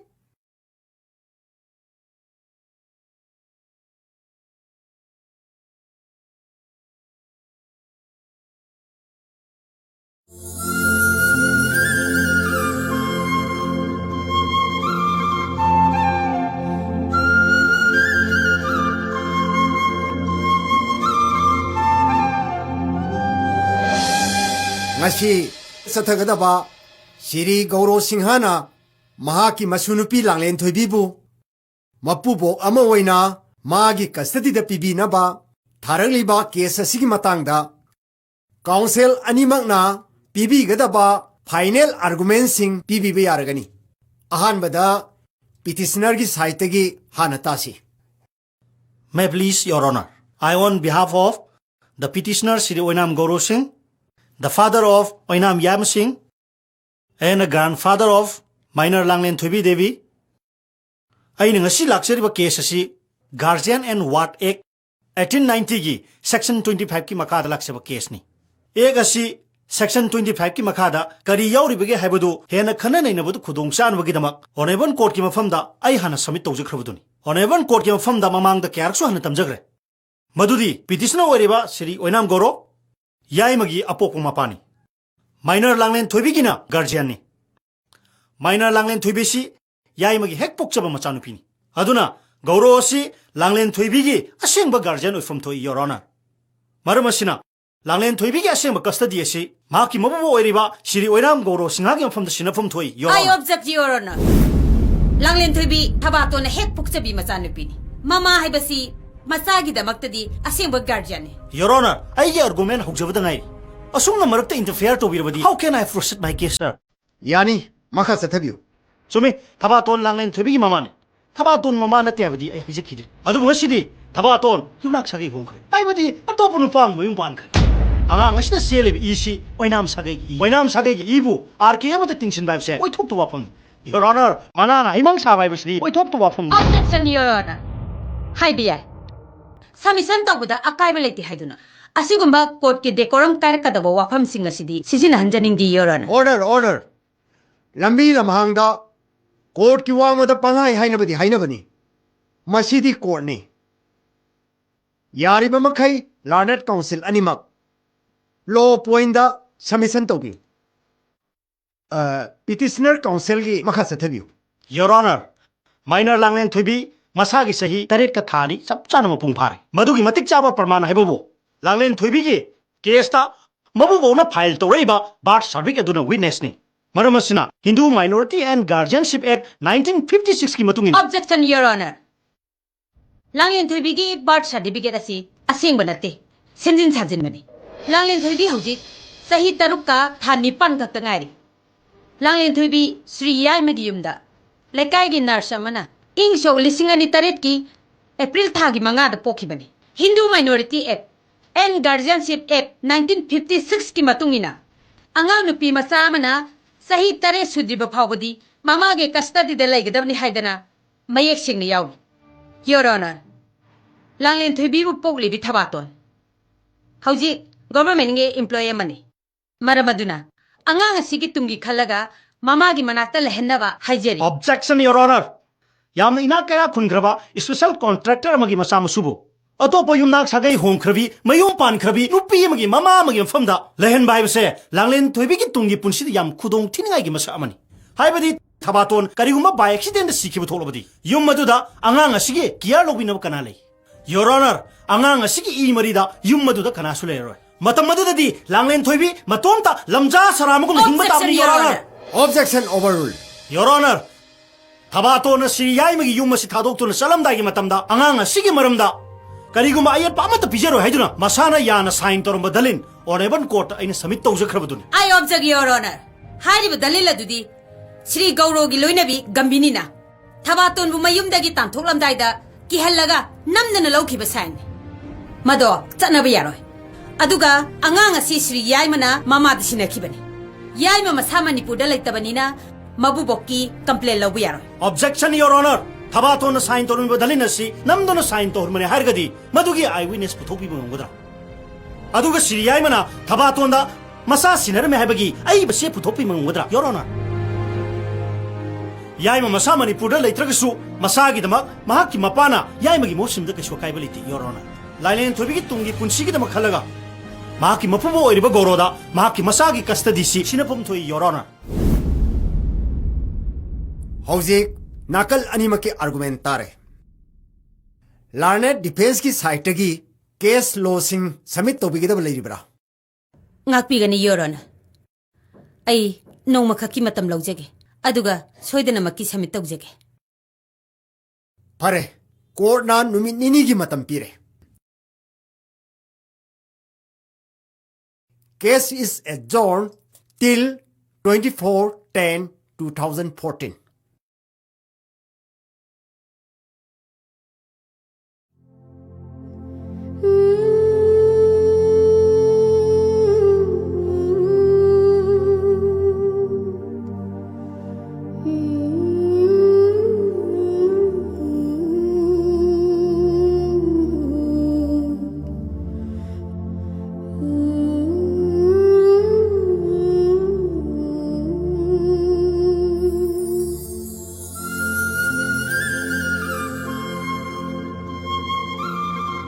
ꯉꯁꯤ ꯆꯠꯊꯒꯗꯕ ꯁꯤꯔꯤ ꯒꯧꯔꯣ ꯁꯤꯡꯍꯅ ꯃꯍꯥꯛꯀꯤ ꯃꯁꯨꯅꯨꯄꯤ ꯂꯥꯡꯂꯦꯟ ꯊꯣꯏꯕꯤꯕꯨ ꯃꯄꯨꯕꯣꯛ ꯑꯃ ꯑꯣꯏꯅ ꯃꯥꯒꯤ ꯀꯁꯇꯗꯤꯗ ꯄꯤꯕꯤꯅꯕ ꯊꯥꯔꯛꯂꯤꯕ ꯀꯦꯁ ꯑꯁꯤꯒꯤ ꯃꯇꯥꯡꯗ ꯀꯥꯎꯟꯁꯤꯜ ꯑꯅꯤꯃꯛꯅ ꯄꯤꯕꯤꯒꯗꯕ ꯐꯥꯏꯅꯦꯜ ꯑꯥꯔꯒꯨꯃꯦꯟꯁꯤꯡ ꯄꯤꯕꯤꯕ ꯌꯥꯔꯒꯅꯤ꯫ ꯑꯍꯥꯟꯕꯗ ꯄꯤꯇꯤꯁꯅꯔꯒꯤ ꯁꯥꯏꯠꯇꯒꯤ ꯍꯥꯟꯅ ꯇꯥꯁꯤ꯫ May please, Your Honor. I, on behalf of the petitioner Shri Oinam Gaurav Singh, the father of Oinam Yam Singh, and the grandfather of minor Langlen Thoibi Devi, ꯑꯩꯅ ꯉꯁꯤ ꯂꯥꯛꯆꯔꯤꯕ case ꯑꯁꯤ Guardian and Ward Act eighteen ninety ꯒꯤ section twenty five ꯀꯤ ꯃꯈꯥꯗ ꯂꯥꯛꯆꯕ ꯀꯦꯁꯅꯤ꯫ ꯑꯦꯛ ꯑꯁꯤ section twenty five ꯀꯤ ꯃꯈꯥꯗ ꯀꯔꯤ ꯌꯥꯎꯔꯤꯕꯒꯦ ꯍꯥꯏꯕꯗꯨ ꯍꯦꯟꯅ ꯈꯟꯅ ꯅꯩꯅꯕꯗ ꯈꯨꯗꯣꯡ ꯆꯥꯅꯕꯒꯤꯗꯃꯛ ꯑꯣꯅꯦꯕꯜ ꯀꯣꯔꯠꯀꯤ ꯃꯐꯝꯗ ꯑꯩ ꯍꯥꯟꯅ ꯁꯕꯃꯤꯠ ꯇꯧꯖꯈ꯭ꯔꯕꯗꯨꯅꯤ꯫ ꯑꯣꯅꯦꯕꯜ ꯀꯣꯔꯠꯀꯤ ꯃꯐꯝꯗ ꯃꯃꯥꯡꯗ ꯀꯌꯥꯔꯛꯁꯨ ꯍꯟꯅ ꯇꯝꯖꯈ꯭ꯔꯦ꯫ ꯃꯗꯨꯗꯤ ꯄꯤꯇꯤꯁꯅꯔ ꯑꯣꯏꯔꯤꯕ ꯁ꯭ꯔꯤ ꯑꯣꯏꯅꯥꯝ ꯒꯧꯔꯣ, ꯌꯥꯏꯃꯒꯤ ꯑꯄꯣꯛꯄ ꯃꯄꯥꯅꯤ꯫ Minor ꯂꯥꯡꯂꯦꯟ ꯊꯣꯏꯕꯤꯒꯤꯅ guardianꯅꯤ꯫ Minor ꯂꯥꯡꯂꯦꯟ ꯊꯣꯏꯕꯤꯁꯤ ꯌꯥꯏꯃꯒꯤ ꯍꯦꯛ ꯄꯣꯛꯆꯕ ꯃꯆꯥꯅꯨꯄꯤꯅꯤ꯫ ꯑꯗꯨꯅ ꯒꯧꯔꯣ ꯑꯁꯤ ꯂꯥꯡꯂꯦꯟ ꯊꯣꯏꯕꯤꯒꯤ ꯑꯁꯦꯡꯕ guardian ꯑꯣꯏꯐꯝ ꯊꯣꯛꯏ, Your Honor꯫ ꯃꯔꯝ ꯑꯁꯤꯅ, ꯂꯥꯡꯂꯦꯟ ꯊꯣꯏꯕꯤꯒꯤ ꯑꯁꯦꯡꯕ custody ꯑꯁꯤ ꯃꯍꯥꯛꯀꯤ ꯃꯄꯨꯕꯣꯛ ꯑꯣꯏꯔꯤꯕ ꯁ꯭ꯔꯤ ꯑꯣꯏꯅꯥꯝ ꯒꯧꯔꯣ ꯁꯤꯡꯍꯥꯒꯤ ꯃꯐꯝꯗ ꯁꯤꯟꯅꯐꯝ ꯊꯣꯛꯏ, Your I Honor꯫ Object, Your Honor꯫ ꯂꯥꯡꯂꯦꯟ ꯊꯣꯏꯕꯤ ꯊꯕꯥꯇꯣꯟꯅ ꯍꯦꯛ ꯄꯣꯛꯆꯕꯤ ꯃꯆꯥꯅꯨꯄꯤꯅꯤ꯫ ꯃꯃꯥ ꯍꯥꯏꯕꯁꯤ ꯃꯆꯥꯒꯤꯗꯃꯛꯇꯗꯤ ꯑꯁꯦꯡꯕ guardianꯅꯤ꯫ Your Honor, ꯑꯩꯒꯤ argument ꯍꯧꯖꯕꯗ ꯉꯥꯏꯔꯤ꯫ ꯑꯁꯨꯝꯅ ꯃꯔꯛꯇ interfere ꯇꯧꯕꯤꯔꯕꯗꯤ, how can I proceed my case, sir? ꯌꯥꯅꯤ, ꯃꯈꯥ ꯆꯠꯊꯕꯤꯌꯨ꯫ ꯆꯨꯝꯃꯤ, ꯊꯕꯥꯇꯣꯟ ꯂꯥꯡꯂꯦꯟ ꯊꯣꯏꯕꯤꯒꯤ ꯃꯃꯥꯅꯤ꯫ ꯊꯕꯥꯇꯣꯟ ꯃꯃꯥ ꯅꯠꯇꯦ ꯍꯥꯏꯕꯗꯤ ꯑꯩ ꯍꯥꯏꯖꯈꯤꯗꯦ꯫ ꯑꯗꯨꯕꯨ ꯉꯁꯤꯗꯤ ꯊꯕꯥꯇꯣꯟ ꯌꯨꯝꯅꯥꯛ ꯁꯥꯒꯩ ꯍꯣꯡꯈ꯭ꯔꯦ, ꯍꯥꯏꯕꯗꯤ ꯑꯇꯣꯞꯄ ꯅꯨꯄꯥ ꯑꯃꯒ ꯃꯌꯨꯝ ꯄꯥꯟꯈ꯭ꯔꯦ꯫ ꯑꯉꯥꯡ ꯑꯁꯤꯗ ꯆꯦꯜꯂꯤꯕ ꯏꯁꯤ ꯑꯣꯏꯅꯥꯝ ꯁꯥꯒꯩꯒꯤ ꯏ꯫ ꯑꯣꯏꯅꯥꯝ ꯁꯥꯒꯩꯒꯤ ꯏꯕꯨ R K ꯑꯃꯗ ꯇꯤꯡꯁꯤꯟꯕ ꯍꯥꯏꯕꯁꯦ ꯑꯣꯏꯊꯣꯛꯇꯕ ꯋꯥꯐꯝꯅꯤ꯫ Your Honor, ꯃꯅꯥꯅ ꯍꯩꯃꯥꯡ ꯁꯥꯕ ꯍꯥꯏꯕꯁꯤꯗꯤ ꯑꯣꯏꯊꯣꯛꯇꯕ ꯋꯥꯐꯝꯅꯤ꯫ Objection, Your Honor꯫ ꯍꯥꯏꯕ ꯌꯥꯏ꯫ Submission ꯇꯧꯕꯗ ꯑꯀꯥꯏꯕ ꯂꯩꯇꯦ ꯍꯥꯏꯗꯨꯅ ꯑꯁꯤꯒꯨꯝꯕ courtꯀꯤ decorum ꯀꯥꯏꯔꯛꯀꯗꯕ ꯋꯥꯐꯝꯁꯤꯡ ꯑꯁꯤꯗꯤ ꯁꯤꯖꯤꯟꯅꯍꯟꯖꯅꯤꯡꯗꯦ, Your Honor꯫ Order, order꯫ ꯂꯝꯕꯤ ꯂꯝꯍꯥꯡꯗ courtꯀꯤ ꯋꯥ ꯑꯃꯗ ꯄꯪꯍꯥꯏ ꯍꯥꯏꯅꯕꯗꯤ ꯍꯥꯏꯅꯕꯅꯤ꯫ ꯃꯁꯤꯗꯤ courtꯅꯤ꯫ ꯌꯥꯔꯤꯕ ꯃꯈꯩ learned counsel ꯑꯅꯤꯃꯛ law pointꯗ submission ꯇꯧꯕꯤꯌꯨ꯫ ꯑ, petitioner counselꯒꯤ ꯃꯈꯥ ꯆꯠꯊꯕꯤꯌꯨ꯫ Your Honor, minor ꯂꯥꯡꯂꯦꯟ ꯊꯣꯏꯕꯤ ꯃꯁꯥꯒꯤ ꯆꯍꯤ ꯇꯔꯦꯠꯀ ꯊꯥ ꯑꯅꯤ ꯆꯞ ꯆꯥꯅ ꯃꯄꯨꯡ ꯐꯥꯔꯦ꯫ ꯃꯗꯨꯒꯤ ꯃꯇꯤꯛ ꯆꯥꯕ ꯄ꯭ꯔꯃꯥꯟ ꯍꯥꯏꯕꯕꯨ ꯂꯥꯡꯂꯦꯟ ꯊꯣꯏꯕꯤꯒꯤ caseꯇ ꯃꯄꯨꯕꯣꯛꯅ file ꯇꯧꯔꯛꯏꯕ birth certificate ꯑꯗꯨꯅ witnessꯅꯤ꯫ ꯃꯔꯝ ꯑꯁꯤꯅ, Hindu Minority and Guardianship Act nineteen fifty sixꯀꯤ ꯃꯇꯨꯡ ꯏꯟꯅ Objection, Your Honor꯫ ꯂꯥꯡꯂꯦꯟ ꯊꯣꯏꯕꯤꯒꯤ birth certificate ꯑꯁꯤ ꯑꯁꯦꯡꯕ ꯅꯠꯇꯦ, ꯁꯦꯝꯖꯤꯟ ꯁꯥꯖꯤꯟꯕꯅꯤ꯫ ꯂꯥꯡꯂꯦꯟ ꯊꯣꯏꯕꯤ ꯍꯧꯖꯤꯛ ꯆꯍꯤ ꯇꯔꯨꯛꯀ ꯊꯥ ꯅꯤꯄꯥꯟ ꯈꯛꯇ ꯉꯥꯏꯔꯤ꯫ ꯂꯥꯡꯂꯦꯟ ꯊꯣꯏꯕꯤ ꯁ꯭ꯔꯤ ꯌꯥꯏꯃꯒꯤ ꯌꯨꯝꯗ ꯂꯩꯀꯥꯏꯒꯤ nurse ꯑꯃꯅ ꯏꯪ ꯁꯣꯛ ꯂꯤꯁꯤꯡ ꯑꯅꯤ ꯇꯔꯦꯠꯀꯤ April ꯊꯥꯒꯤ ꯃꯉꯥꯗ ꯄꯣꯛꯈꯤꯕꯅꯤ꯫ Hindu Minority Act and Guardianship Act nineteen fifty sixꯀꯤ ꯃꯇꯨꯡ ꯏꯟꯅ, ꯑꯉꯥꯡ ꯅꯨꯄꯤ ꯃꯆꯥ ꯑꯃꯅ ꯆꯍꯤ ꯇꯔꯦꯠ ꯁꯨꯗ꯭ꯔꯤꯕ ꯐꯥꯎꯕꯗꯤ ꯃꯃꯥꯒꯤ custodyꯗ ꯂꯩꯒꯗꯕꯅꯤ ꯍꯥꯏꯗꯅ ꯃꯌꯦꯛ ꯁꯦꯡꯅ ꯌꯥꯎꯔꯤ꯫ Your Honor, ꯂꯥꯡꯂꯦꯟ ꯊꯣꯏꯕꯤꯕꯨ ꯄꯣꯛꯂꯤꯕꯤ ꯊꯕꯥꯇꯣꯟ ꯍꯧꯖꯤꯛ governmentꯒꯤ employee ꯑꯃꯅꯤ꯫ ꯃꯔꯝ ꯑꯗꯨꯅ, ꯑꯉꯥꯡ ꯑꯁꯤꯒꯤ ꯇꯨꯡꯒꯤ ꯈꯜꯂꯒ ꯃꯃꯥꯒꯤ ꯃꯅꯥꯛꯇ ꯂꯩꯍꯟꯅꯕ ꯍꯥꯏꯖꯔꯤ꯫ Objection, Your Honor! ꯌꯥꯝꯅ ꯏꯅꯥꯛ ꯀꯩꯔꯥꯛ ꯈꯨꯟꯈ꯭ꯔꯕ special contractor ꯑꯃꯒꯤ ꯃꯆꯥ ꯃꯁꯨꯕꯨ ꯑꯇꯣꯞꯄ ꯌꯨꯝꯅꯥꯛ ꯁꯥꯒꯩ ꯍꯣꯡꯈ꯭ꯔꯕꯤ, ꯃꯌꯨꯝ ꯄꯥꯟꯈ꯭ꯔꯕꯤ ꯅꯨꯄꯤ ꯑꯃꯒꯤ ꯃꯃꯥ ꯑꯃꯒꯤ ꯃꯐꯝꯗ ꯂꯩꯍꯟꯕ ꯍꯥꯏꯕꯁꯦ ꯂꯥꯡꯂꯦꯟ ꯊꯣꯏꯕꯤꯒꯤ ꯇꯨꯡꯒꯤ ꯄꯨꯟꯁꯤꯗ ꯌꯥꯝ ꯈꯨꯗꯣꯡ ꯊꯤꯅꯤꯡꯉꯥꯏꯒꯤ ꯃꯁꯛ ꯑꯃꯅꯤ꯫ ꯍꯥꯏꯕꯗꯤ ꯊꯕꯥꯇꯣꯟ ꯀꯔꯤꯒꯨꯝꯕ by accident ꯁꯤꯈꯤꯕ ꯊꯣꯛꯂꯕꯗꯤ ꯌꯨꯝ ꯑꯗꯨꯗ ꯑꯉꯥꯡ ꯑꯁꯤꯒꯤ care ꯂꯧꯕꯤꯅꯕ ꯀꯅꯥ ꯂꯩ? Your Honor, ꯑꯉꯥꯡ ꯑꯁꯤꯒꯤ ꯏ ꯃꯔꯤꯗ ꯌꯨꯝ ꯑꯗꯨꯗ ꯀꯅꯥꯁꯨ ꯂꯩꯔꯔꯣꯏ꯫ ꯃꯇꯝ ꯑꯗꯨꯗꯗꯤ ꯂꯥꯡꯂꯦꯟ ꯊꯣꯏꯕꯤ ꯃꯇꯣꯝꯇ ꯂꯝꯖꯥ ꯁꯔꯥ ꯑꯃꯒꯨꯝꯅ ꯍꯤꯡꯕ Objection, ꯇꯥꯕꯅꯤ, Your Your Honor꯫ Honor꯫ Objection overruled. Your Honor, ꯊꯕꯥꯇꯣꯟꯅ Shri ꯌꯥꯏꯃꯒꯤ ꯌꯨꯝ ꯑꯁꯤ ꯊꯥꯗꯣꯛꯇꯨꯅ ꯆꯠꯂꯝꯗꯥꯏꯒꯤ ꯃꯇꯝꯗ ꯑꯉꯥꯡ ꯑꯁꯤꯒꯤ ꯃꯔꯝꯗ ꯀꯔꯤꯒꯨꯝꯕ ꯑꯌꯦꯠꯄ ꯑꯃꯠꯇ ꯄꯤꯖꯔꯣꯏ ꯍꯥꯏꯗꯨꯅ ꯃꯁꯥꯅ ꯌꯥꯅ sign ꯇꯧꯔꯝꯕ ꯗꯂꯤꯜ Honourable Court ꯑꯩꯅ submit ꯇꯧꯖꯈ꯭ꯔꯕꯗꯨꯅꯤ꯫ I object, Your Honor꯫ ꯍꯥꯏꯔꯤꯕ ꯗꯂꯤꯜ ꯑꯗꯨꯗꯤ ꯁ꯭ꯔꯤ ꯒꯧꯔꯣꯒꯤ ꯂꯣꯏꯅꯕꯤ ꯒꯝꯚꯤꯅꯤꯅ ꯊꯕꯥꯇꯣꯟꯕꯨ ꯃꯌꯨꯝꯗꯒꯤ ꯇꯥꯟꯊꯣꯛꯂꯝꯗꯥꯏꯗ ꯀꯤꯍꯜꯂꯒ ꯅꯝꯗꯅ ꯂꯧꯈꯤꯕ signꯅꯤ꯫ ꯃꯗꯣ ꯆꯠꯅꯕ ꯌꯥꯔꯣꯏ꯫ ꯑꯗꯨꯒ ꯑꯉꯥꯡ ꯑꯁꯤ ꯁ꯭ꯔꯤ ꯌꯥꯏꯃꯅ ꯃꯃꯥꯗ ꯁꯤꯟꯅꯈꯤꯕꯅꯤ꯫ ꯌꯥꯏꯃ ꯃꯁꯥ ꯃꯅꯤꯄꯨꯔꯗ ꯂꯩꯇꯕꯅꯤꯅ ꯃꯕꯨꯕꯣꯛꯀꯤ complaint ꯂꯧꯕ ꯌꯥꯔꯣꯏ꯫ Objection, Your Honor꯫ ꯊꯕꯥꯇꯣꯟꯅ sign ꯇꯧꯔꯝꯃꯤꯕ ꯗꯂꯤꯜ ꯑꯁꯤ ꯅꯝꯗꯨꯅ sign ꯇꯧꯍꯟꯕꯅꯦ ꯍꯥꯏꯔꯒꯗꯤ ꯃꯗꯨꯒꯤ eyewitness ꯄꯨꯊꯣꯛꯄꯤꯕ ꯉꯝꯒꯗ꯭ꯔꯥ? ꯑꯗꯨꯒ ꯁ꯭ꯔꯤ ꯌꯥꯏꯃꯅ ꯊꯕꯥꯇꯣꯟꯗ ꯃꯆꯥ ꯁꯤꯟꯅꯔꯝꯃꯦ ꯍꯥꯏꯕꯒꯤ ꯑꯏꯕꯁꯦ ꯄꯨꯊꯣꯛꯄꯤꯕ ꯉꯝꯒꯗ꯭ꯔꯥ, Your Honor? ꯌꯥꯏꯃ ꯃꯁꯥ ꯃꯅꯤꯄꯨꯔꯗ ꯂꯩꯇ꯭ꯔꯒꯁꯨ ꯃꯁꯥꯒꯤꯗꯃꯛ ꯃꯍꯥꯛꯀꯤ ꯃꯄꯥꯅ ꯌꯥꯏꯃꯒꯤ ꯃꯍꯨꯠ ꯁꯤꯟꯕꯗ ꯀꯩꯁꯨ ꯑꯀꯥꯏꯕ ꯂꯩꯇꯦ, Your Honor꯫ ꯂꯥꯏꯂꯦꯟ ꯊꯣꯏꯕꯤꯒꯤ ꯇꯨꯡꯒꯤ ꯄꯨꯟꯁꯤꯒꯤꯗꯃꯛ ꯈꯜꯂꯒ ꯃꯍꯥꯛꯀꯤ ꯃꯄꯨꯕꯣꯛ ꯑꯣꯏꯔꯤꯕ ꯒꯧꯔꯣꯗ ꯃꯍꯥꯛꯀꯤ ꯃꯆꯥꯒꯤ custodyꯁꯤ ꯁꯤꯟꯅꯐꯝ ꯊꯣꯛꯏ, Your Honor꯫ ꯍꯧꯖꯤꯛ ꯅꯥꯀꯜ ꯑꯅꯤꯃꯛꯀꯤ argument ꯇꯥꯔꯦ꯫ Learned defenceꯀꯤ sideꯇꯒꯤ case lawꯁꯤꯡ submit ꯇꯧꯕꯤꯒꯗꯕ ꯂꯩꯔꯤꯕ꯭ꯔꯥ? ꯉꯥꯛꯄꯤꯒꯅꯤ, Your Honor꯫ ꯑꯩ ꯅꯣꯡꯃꯈꯛꯀꯤ ꯃꯇꯝ ꯂꯧꯖꯒꯦ, ꯑꯗꯨꯒ ꯁꯣꯏꯗꯅꯃꯛꯀꯤ submit ꯇꯧꯖꯒꯦ꯫ ꯐꯔꯦ, courtꯅ ꯅꯨꯃꯤꯠ ꯅꯤꯅꯤꯒꯤ ꯃꯇꯝ ꯄꯤꯔꯦ꯫ Case is adjourned till twenty-four ten two thousand fourteen꯫